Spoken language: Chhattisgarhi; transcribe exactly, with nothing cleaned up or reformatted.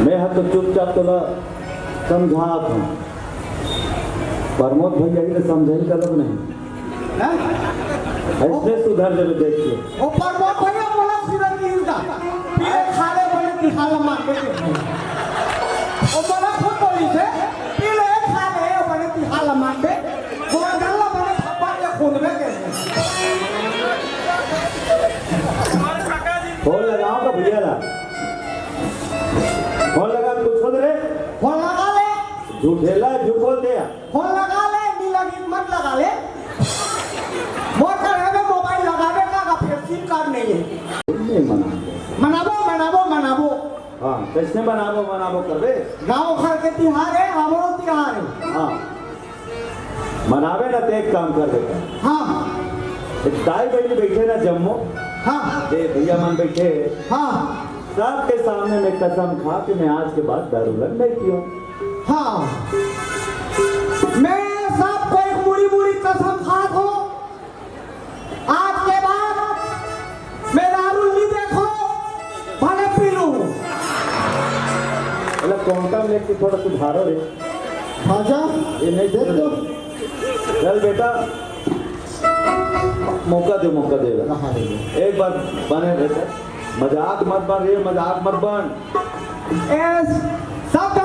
मैं ह तो चुपचाप तोला समझात हूँ। प्रमोद भैया ही तो समझाई कदम नहीं। हैं? ऐसे सुधर जब देख के। ओ प्रमोद भैया बोला सुधर की हिंदा। पीले खा ले बने तिहाल मार के। ओ बोला खुद बोली से, पीले खा ले बने तिहाल मार के। वो गल्ला बने थप्पड़ के खून में के। फोन लगाओ तो भैया ला। फोन लगा, कुछ हो रे? फोन लगा ले। झूठेला, झूठ बोलते हैं। फोन लगा ले, नहीं लगी मत लगा ले। मोर कहे में मोबाइल लगावे का, का फिर सिम कार्ड नहीं है। नहीं मना। मनाबो, मनाबो, मनाबो। हाँ, कैसे मनाबो, मनाबो करबे? गाँव घर के तिहार है, हमरो तिहार है। हाँ। मनावे ना ते एक काम कर बेटा। हाँ। एक दाई बहन बैठे ना जम्मो। हाँ। दे भैया मन बैठे। हाँ। सबके सामने मैं कसम खा कि मैं आज के बाद दारू लग नहीं पियो। हाँ। मैं सबको एक मुड़ी मुड़ी कसम खात हूँ। आज के बाद मैं दारू नहीं देखो, भले पी लूं। मतलब कौन सा लेके थोड़ा सुधारो रे। भाजा, ये नहीं देख दो। चल बेटा, मौका दे, मौका दे। हाँ, हाँ, दे दो। एक बार बने बेटा, मजाक मत बन रे, मजाक मत बन। ए, सब